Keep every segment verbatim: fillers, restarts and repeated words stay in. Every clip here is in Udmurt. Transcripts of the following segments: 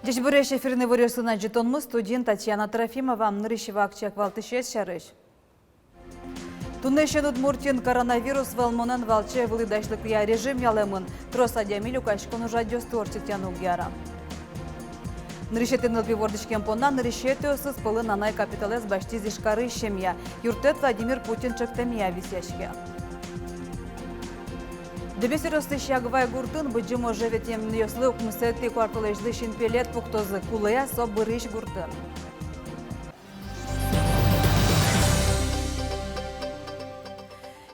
Ӟечбуресь! Эфирын «Иворъёс», нош ӝытонмы, студиын Татьяна Трофимова. Нырысь вакчияк валтӥсез сярысь. Туннэысен Удмуртиын коронавирус вӧлмонэн валче вылӥ дасьлыкъя режим ялэмын. Трос адями люкаськон ужрадъёсты ортчытъяны уг яра. Нырысетӥ нылпи вордӥськем понна нырысетӥосыз пӧлын анай капиталэз басьтӥз Ижкарысь семья. Юрттэт Владимир Путин ӵектэмъя висъяське. Дэбес ёросысь Ягвай гуртын Быдӟым ожо ветлэмъёслы укмысэтӥ куартолэзьлы синпелет пуктозы. Кулэ-а со бырысь гуртын?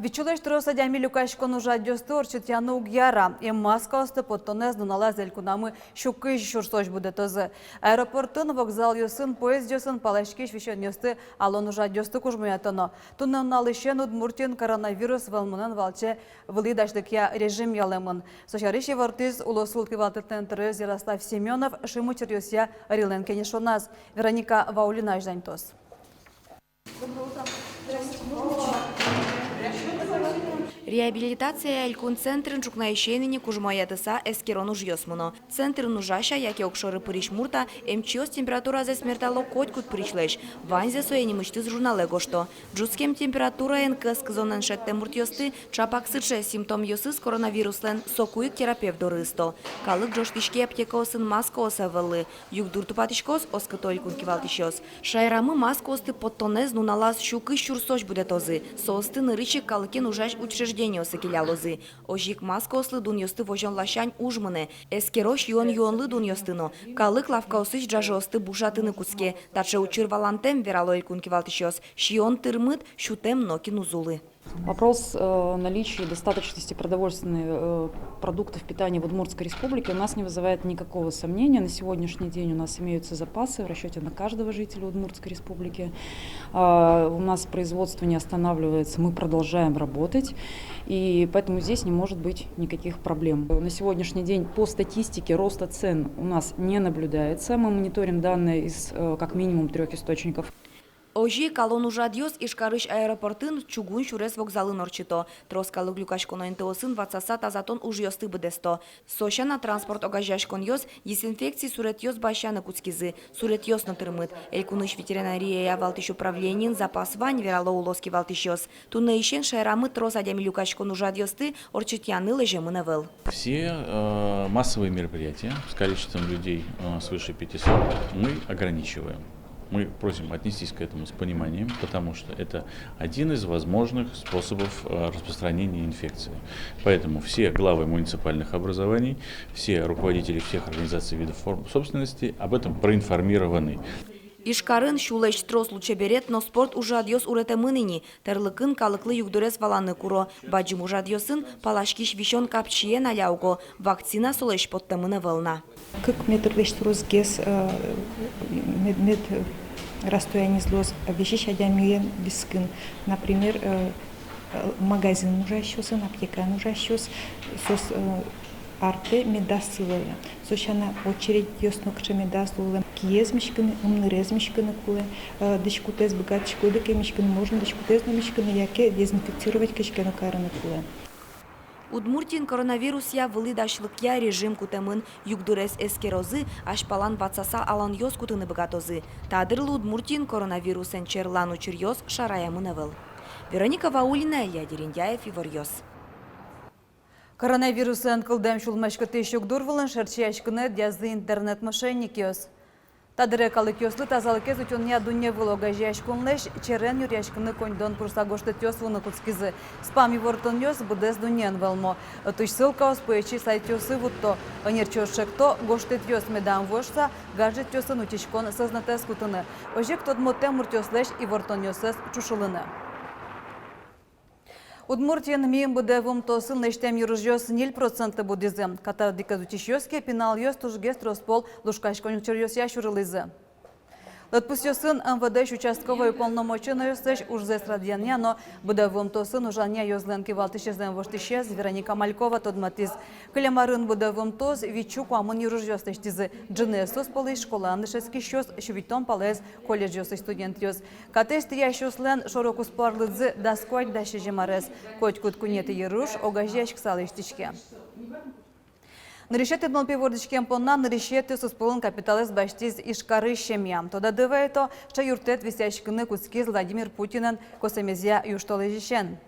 Вить сюлэсь трос адями люкаськон ужрадъёсты ортчытъяны уг яра. Эммаскаосты поттонэз нуналаз элькунамы сю кызь сюрсозь будэтозы. Аэропортын, вокзалъёсын, поездъёсын паласькись висёнъёсты, алон ужрадъёсты кужмоятоно. Туннэ нуналысен Удмуртиын коронавирус вӧлмонэн валче вылӥ дасьлыкъя режим ялэмын. Со сярысь ивортӥз улосвыл кивалтэтлэн тӧроез Ярослав Семёнов шимес учыръёсъя ӧрилэн кенешоназ. Вероника Ваулина азьланьтоз. Реабилитация элькун центрын ӵукнаысен ини кужмоятыса эскерон ужъёс мыно. Центрын ужась-а яке огшоры пырись мурт-а, эмчиос температуразэс мертало котькуд пырисьлэсь. Ваньзэ сое нимысьтыз журналэ гожто. Ӝутскем температураен, кӧс кызонэн шедьтэм муртъёсты, ӵапак сыӵе симптомъёсыз коронавируслэн, соку ик терапевт доры ысто. Калык ӝожтӥське аптекаосын маскаос ӧвӧллы. Югдур тупатӥськоз, оскыто элькун кивалтӥсьёс. Шаерамы маскаосты поттонэз нуналаз сю кызь сюрсозь будэтозы. Соосты нырысь ик калыкен ужась учреждениосы келялозы. Озьы ик маскаослы дунъёсты возён ласянь уж мынэ. Эскеро сиён-юонлы дунъёсты но. Калык лавкаосысь ӝажыосты бушатыны кутске. Таӵе учыр валантэм, верало элькун кивалтӥсьёс. Сиён тырмыт, сютэм нокин уз улы. Вопрос, э, наличия и достаточности продовольственных, э, продуктов питания в Удмуртской Республике у нас не вызывает никакого сомнения. На сегодняшний день у нас имеются запасы в расчёте на каждого жителя Удмуртской Республики. А, у нас производство не останавливается, мы продолжаем работать, и поэтому здесь не может быть никаких проблем. На сегодняшний день по статистике роста цен у нас не наблюдается. Мы мониторим данные из, э, как минимум трёх источников. Озьы ик алон ужрадъёс Ижкарысь аэропортын, чугун сюрес вокзалын ортчыто. Трос калык люкаськоно интыосын ватсаса тазатон ужъёсты быдэсто. Со сяна транспорт огазеяськонъёс дезинфекци суретъёс басьяны кутскизы. Суретъёс но тырмыт. Элькунысь ветеринарияя валтӥсь управлениын запас вань, верало улос кивалтӥсьёс. Туннэысен шаерамы трос адями люкаськон ужрадъёсты ортчытъяны лэземын ӧвӧл. Все, э, массовые мероприятия с количеством людей, э, свыше пятисот мы ограничиваем. Мы просим отнестись к этому с пониманием, потому что это один из возможных способов, э, распространения инфекции. Поэтому все главы муниципальных образований, все руководители всех организаций, видов форм собственности об этом проинформированы. Ижкарын сюлэсь трос лулчеберет но спорт ужрадъёс уретэмын ини. Тӧрлыкын калыклы югдурез валаны куро. Бадӟым ужрадъёсын паласькись висён капчиен аля уго, вакцина солэсь поттэмын ӧвӧл на. Кык метрлэсь тросгес, э, мед-, мед-, расстояниез луоз висись адямиен вискын. Например, э, э, магазинын ужасьёсын, аптекаын ужасьёс, соос, э, артэ медаз сылэ. Со сяна очередьёс но кыӵе медаз луылэ. Киез миськыны, ымнырез миськыны кулэ, э, дӥськутэз быгатӥськоды ке миськыны, можно дӥськутэз но миськыны, яке дезинфицировать кыӵе ке но карыны кулэ. Удмуртиын коронавирусъя вылӥ дасьлыкъя режим кутэмын. Югдурез эскерозы, азьпалан ватсаса алонъёс кутыны быгатозы. Та дырлы Удмуртиын коронавирусэн черлан учыръёс шараямын ӧвӧл. Вероника Ваулина, Илья Дерендяев, «Иворъёс». Коронавирусэн кылдэм сюлмаськытӥсь югдур вылын шерчияськыны ӧдъязы интернет-мошенникъёс. Та дыре калыкъёслы тазалыкез утёнъя дунневыл огазеяськонлэсь черен нюръяськыны коньдон курыса гожтэтъёс вуыны кутскизы. Спам ивортонъёс быдэс дуннеын вӧлмо. Отысь ссылкаос пӧечи сайтъёсы вутто. Ӧнерчиос чекто, гожтэтъёс медам вошса, гаджетъёсын утиськон сӧзнэтэз кутыны. Озьы ик тодмотэм муртъёслэсь ивортонъёссэс ӵушылыны. Удмуртиын миым быдэ вуымтэосын лэсьтэм йыружъёс ньыль процентлы будӥзы. Катодӥгез утисьёс ке, пиналъёс тужгес трос пол лушкаськон учыръёсъя сюрылӥзы. Лыдпусъёсын МВД-ысь участковой уполномоченнойёслэсь ужзэс радъянъя но быдэ вуымтэосын ужанъя ёзлэн кивалтӥсезлэн воштӥсез Вероника Малькова тодматӥз. Кылем арын быдэ вуымтэос вить сю куамын йыружъёс лэсьтӥзы. Ӝыныез соос пӧлысь школаын дышетскисьёс, сю витьтон палаез колледжъёсысь студентъёс. Катэз тӥясьёслэн шоро-куспо арлыдзы дас куать-дас сизьым арес. Котькуд куинетӥ йыруж огазеяськыса лэсьтӥське. Нырысетӥ нылпи вордӥськем понна нырысетӥ соос пӧлын капиталэз басьтӥз Ижкарысь семья. Тодады вайто, сыӵе юрттэт висъяськыны кутскиз Владимир Путинэн косэмезъя южтолэзьысен.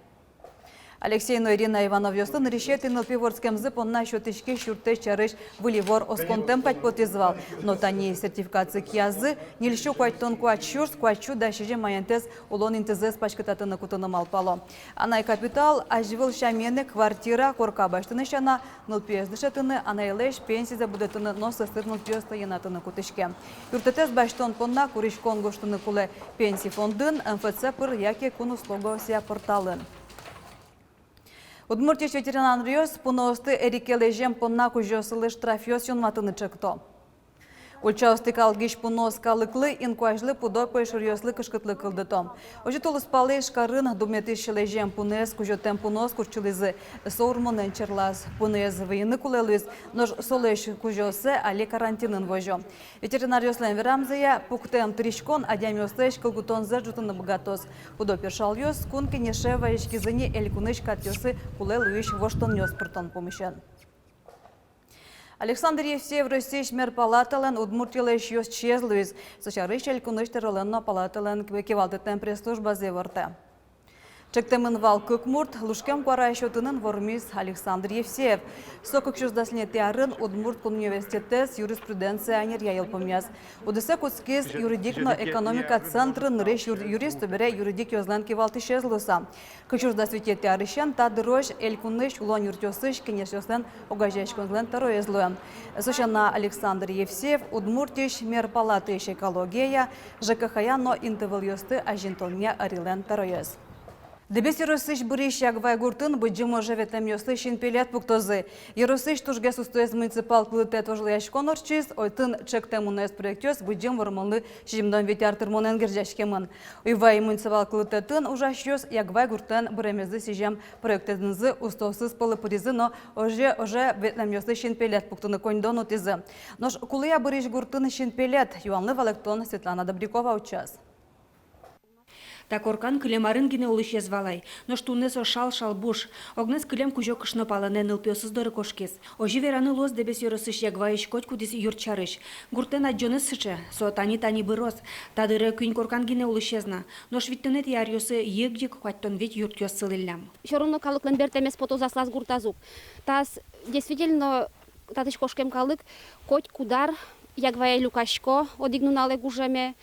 Алексей но Ирина Ивановъёслы нырысетӥ нылпи вордскемзы понна сётӥськись юрттэт сярысь выль ивор осконтэм кадь потӥз вал. Но тани сертификация киязы ньыльсю куатьтон куать сюрс куатьсю дас сизьым манетэз улон интызэс паськытатыны кутыны малпало. Анай капитал азьвыл сямен ик квартира, корка басьтыны сяна, нылпиез дышетыны, анаелэсь пенсизэ будэтыны но сӧсыр нылпиосты йӧнатыны кутӥське. Юрттэтэз басьтон понна куриськон гожтыны кулэ Пенси фондын, МФЦ пыр яке кун услугаосъя порталын. Удмуртиысь ветеринаръёс пуныосты эрике лэзем понна кузёоссылы штрафъёс юнматыны чекто. Ульчаосты калгись пуныос калыклы, инкуазьлы, пудо пӧйшуръёслы кышкытлык кылдыто. Озьы тулыспалэ Ижкарын дубметысь лэзем пуныез кузётэм пуныос куртчылӥзы. Со урмонэн черлаз. Пуныез выйыны кулэ луиз, нош солэсь кузёоссэ али карантинын возё. Ветеринаръёслэн верамзыя, пуктэм тыриськон адямиослэсь кылгутонзэс ӝутыны быгатоз. Пудо першалъёс Кун Кенеше вазиськизы ни элькунысь катъёсы кулэ луись воштонъёс пыртон пумысен. Александр Евсеев Россиысь мер палаталэн Удмуртилэсь ёзчиез луиз. Со сярысь элькунысь тӧролэн но палаталэн кивалтэтлэн пресс-службазы ивортэ. Чектэмын вал кык мурт, лушкем куара сётынын вормиз Александр Евсеев. Со кык сюрс дас ньылетӥ арын Удмурт кун университетэз юриспруденция ӧнеръя йылпумъяз. Удысэ кутскиз юридик но экономика центрын нырысь юр-, юрист, собере юридик ёзлэн кивалтӥсез луыса. Кык сюрс дас витетӥ арысен та дырозь элькунысь улон юртъёсысь кенешъёслэн огазеяськонзылэн тӧроез луэ. Со сяна Александр Евсеев Удмуртиысь мер палатаысь экологияя, ЖКХ-я но интывылъёсты азинтонъя ӧрилэн тӧроез. Дэбес ёросысь бырись Ягвай гуртын Быдӟым оже ветлэмъёслы синпелет пуктозы. Ёросысь тужгес устоез муниципал кылдытэт вожвылъяськон ортчиз. Отын чектэмын ужъёс, проектъёс Быдӟым Вормонлы сизьымдон вить ар тырмонэн герӟаськемын. Уйвай муниципал кылдытэтын ужасьёс Ягвай гуртлэн быремезлы сӥзем проектэнызы устоосыз пӧлы пыризы но оже, оже ветлэмъёслы синпелет пуктыны коньдон утӥзы. Нош кулэ-а бырись гуртын синпелет? Юанлы валэктон Светлана Добрякова утчаз. Та коркан кылем арын гинэ улӥсез вал ай, нош туннэ со шал-шал буш. Огназ кылем кузё кышно палэнэ нылпиосыз доры кошкиз. Озьы вераны луоз Дэбес ёросысь Ягвайысь котькудӥз юрт сярысь. Гуртлэн адӟонэз сыӵе: со тани-тани быроз. Та дыре куинь коркан гинэ улӥсез на. Нош витьтонэтӥ аръёсы йыг-йыг куатьтон вить юртъёс сылӥллям. Всё равно калыклэн бертэмез потоз аслаз гуртаз ук. Тас действительно татысь кошкем калык котькуд ар Ягвае люкасько, одӥг нуналэ гужеме,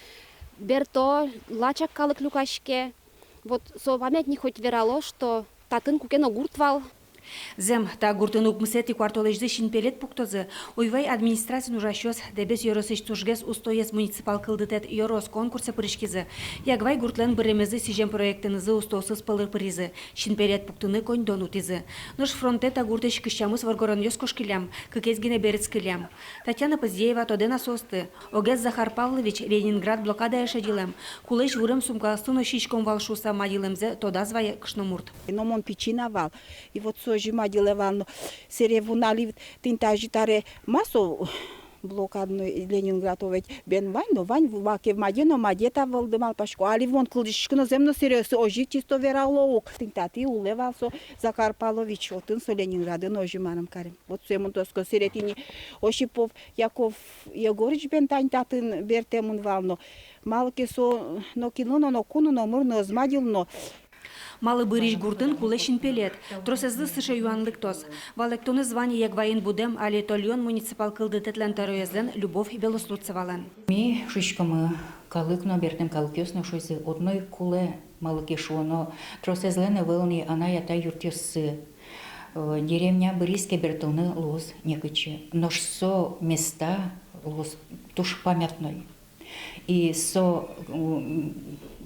берто, лачак калык люкаське. Вот со памятник хоть верало, что татын куке но гурт вал. Зэм, та гуртын укмысэтӥ куартолэзьзы синпелет пуктозы. Уйвай администрациын ужасьёс Дэбес ёросысь тужгес устоез муниципал кылдытэт ёрос конкурсэ пыриськизы. Ягвай гуртлэн быремезлы сӥзем проектэнызы устоосыз пӧлы пыризы. Синпелет пуктыны коньдон утӥзы. Нош фронтэ та гуртысь кызь тямыс воргоронъёс кошкиллям, кыкез гинэ берытскиллям. Татьяна Поздеева тодэ на соосты. Огез Захар Павлович Ленинград блокадае шедьылэм. Кулэсь вурем сумкаосты но сиськом вал шуыса мадьылэмзэ тодаз вае кышномурт. Но мон пичи на вал. И вот со озьы мадьылэ вал, но сэре вуналэ тӥни тазьы таре ма со блокадной Ленинград, о ведь бен вань, но вань, вакев маде но маде та вӧлды малпасько. Али вон кылзӥсько но, зэм но, сэре со озьы чисто верало ук. Тӥни татӥ улэ вал со Захар Павлович, отын со Ленинградын озьы марым карем. Вот сое мон тодско, сэре тӥни Осипов Яков Егорыч бен тани татын бертэмын вал но. Малы ке со нокинлы но, ноку но номыр но ӧз мадьыл но. Малы бырись гуртын кулэ синпелет? Тросэзлы сыӵе юан лыктоз. Валэктонэз вань Ягвайын будэм али Тольён муниципал кылдытэтлэн тӧроезлэн Любовь Белослудцевалэн. Ми шуиськомы, калык но, бертэм калыкъёс но шуизы, одно ик кулэ, малы ке шуоно, тросэзлэн ӧвӧл ни анай-атай юртъёссы. Э, деревня бырись ке, бертыны луоз некытчы. Нош со места луоз туж памятной. И со, м,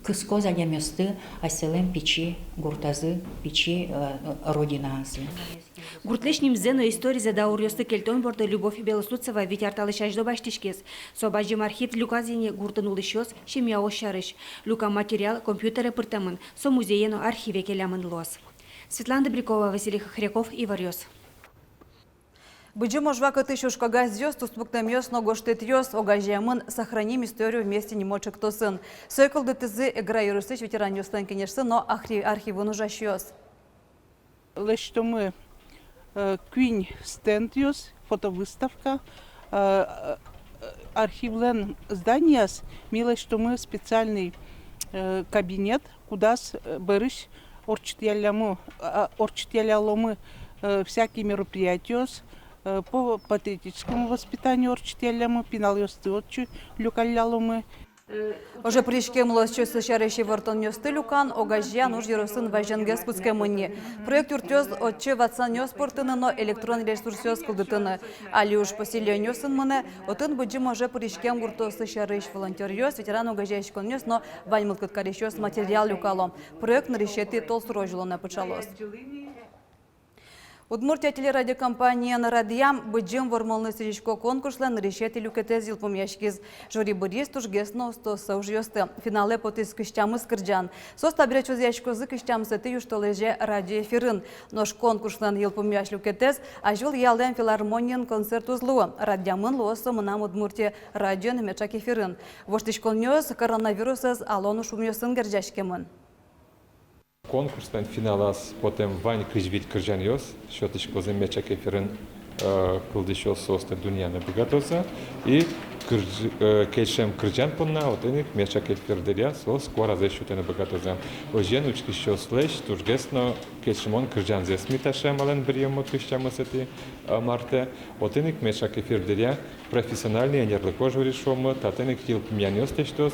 кыскоз адямиосты асьсэлэн пичи гуртазы, пичи, э, родинаазы. Гуртлэсь нимзэ но историзэ дауръёсты кельтон борды Любовь Белослудцева вить ар талэсь азьло басьтӥськиз. Со бадӟым архив люказ ини гуртын улӥсьёс, семьяос сярысь. Люкам материал компьютере пыртэмын, со музее но архиве келямын луоз. Светлана Добрякова, Василий Хохряков, Иворъёс. Быдӟым ож вакытысь ужкагазъёс, туспуктэмъёс но гожтэтъёс огазеямын «Сохраним историю вместе» нимо ӵектосын. Сое кылдытӥзы Эгра ёросысь ветеранъёслэн кенешсы но архи-, архивын ужасьёс. Лэсьтомы, э, куинь стендъёс, Фотовыставка, э, э, архивлэн зданияз ми лэсьтомы специальный, э, кабинет, кудаз, э, бӧрысь ортчытъяллямы, а, ортчытъялляломы, э, всякие мероприятиос, э, по патриотическому воспитанию ортчытъяллямы, пиналъёсты отчы люкалляломы. Оже пыриськем улосчиослы сярысь ивортонъёсты люкан огазеян уж ёросын вазенгес кутскемын ни. Проект юрттоз отчы ватсанъёс пыртыны но электрон ресурсъёс кылдытыны. Али уж поселениосын мынэ, отын быдӟым оже пыриськем гуртъёслы сярысь волонтёръёс, ветеран огазеяськонъёс но вань мылкыд карисьёс материал люкало. Проект нырысетӥ толсур озьылонэ пыӵалоз. Удмуртия телерадиокомпаниен «Радъям» «Быдӟым Вормонлы сӥзисько» конкурслэн нырысетӥ люкетэз йылпумъяськиз. Жюри быриз тужгес но устоосэ ужъёсты. Финалэ потӥз кызь тямыс кырӟан. Соос табере чузъяськозы кызь тямысэтӥ южтолэзе радиоэфирын. Нош конкурслэн йылпумъясь люкетэз азьвыл ялэм филармониын концерт уз луы. Радъямын луоз со «Мынам Удмуртие» радиоын меӵак эфирын. Воштӥськонъёс коронавирусэз алон ушъёсын герӟаськемын. Конкурслэн финалаз потэм вань кызь вить кырӟанъёс сётӥськозы меӵак эфирын, э, кылдӥсьёс соосты дунъяны быгатозы. И кырӟ-, э, кельшем кырӟан понна отын ик меӵак эфир дыръя соос куаразэс сётыны быгатозы. Озьыен, учкисьёслэсь тужгес но кельшымон кырӟанзэс ми таӵе амалэн быръёмы кызь тямысэтӥ, э, мартэ. Отын ик меӵак эфир дыръя профессиональной ӧнерлыко жюри, шуомы, татын ик йылпумъянъёс лэсьтоз.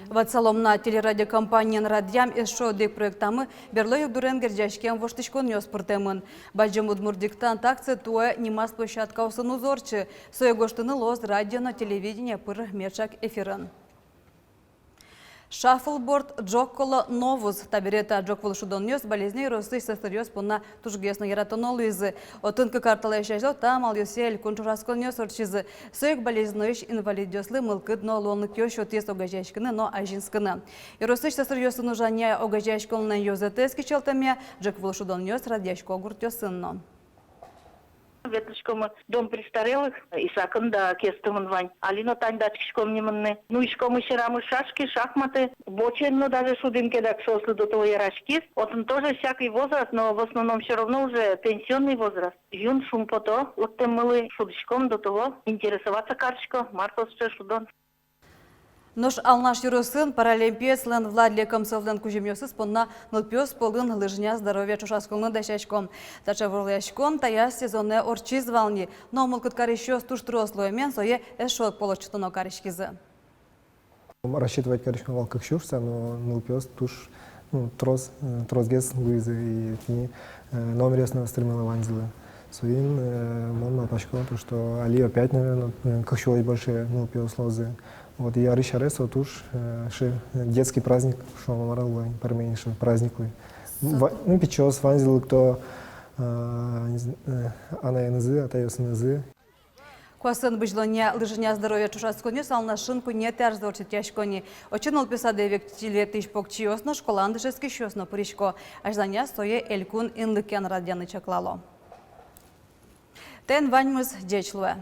Ватсалом на, телерадиокомпаниен «Радъям» эшшо одӥг проектамы берло югдурен герӟаськем воштӥськонъёс пыртэмын. «Бадӟым удмурт диктант» акция туэ нимаз площадкаосын уз ортчы. Сое гожтыны луоз радио но телевидение пыр меӵак эфирын. Шаффлборд, ӝог коло, но вуз. Табере та ӝог выл шудонъёс Балезино ёросысь сӧсыръёс понна тужгес но яратоно луизы. Отын кык ар талэсь азьло та амалъёсъя элькун ӵошатсконъёс ортчизы. Со ик Балезиноысь инвалидъёслы мылкыд но луонлыкъёс сётӥз огазеяськыны но азинскыны. Ёросысь сӧсыръёсын ужанъя огазеяськонлэн ёзэтэз кичӧлтэмъя ӝог выл шудонъёс радъясько гуртъёсын но. Ветлӥськомы дом престарелых, Исакын да Кестымын вань. Али но тань дасяськиськом ни мыныны. Нуиськомы сьӧрамы шашки, шахматы. Бочен но даже шудӥм ке, дак соослы до того яраськиз. Отын тоже всякий возраст, но в основном всё равно уже пенсионный возраст. Юн шумпото лыктэммылы, шудӥськом до того, интересоваться карисько, мар со сыӵе шудон. Нош Алнаш ёросын паралимпиецлэн Владлен Комцовлэн кузьымъёсыз понна нылпиос пӧлын «Лыжня здоровья» ӵошатсконлы дасясько. Таӵе вожвылъяськон таяз сезонэ ортчиз вал ни, но мылкыд карисьёс туж трос луэмен, сое эшшо пол ортчытоно кариськизы. Рассчитывать кариськом вал кык сюрс, но нылпиос туж, ну, трос, э, тросгес луизы, и тӥни, э, номеръёс но ӧз тырмылэ ваньзылы. Соин, э, мон малпасько, то, что али опять, наверное, э, кык сюлэсь больше нылпиос луозы. Вот, и арысь аре со туж, э, шы, э, детский праздник, шуом, мар луэ, пӧрмем шы праздник луэ. Ва-, ну, пичиос ваньзы лыкто, э, не зн-, э, анаенызы, атаосынызы. Куасэн бызьылонъя «Лыжня здоровья» ӵошатсконъёс Алнашын куинетӥ арзэ ортчытъясько ни. Отчы нылпи садэ ветлӥсь покчиос но, школаын дышетскисьёс но пырисько. Азьланяз сое элькун инлыкен радъяны чаклало. Тӥни ваньмыз, ӟеч луэ.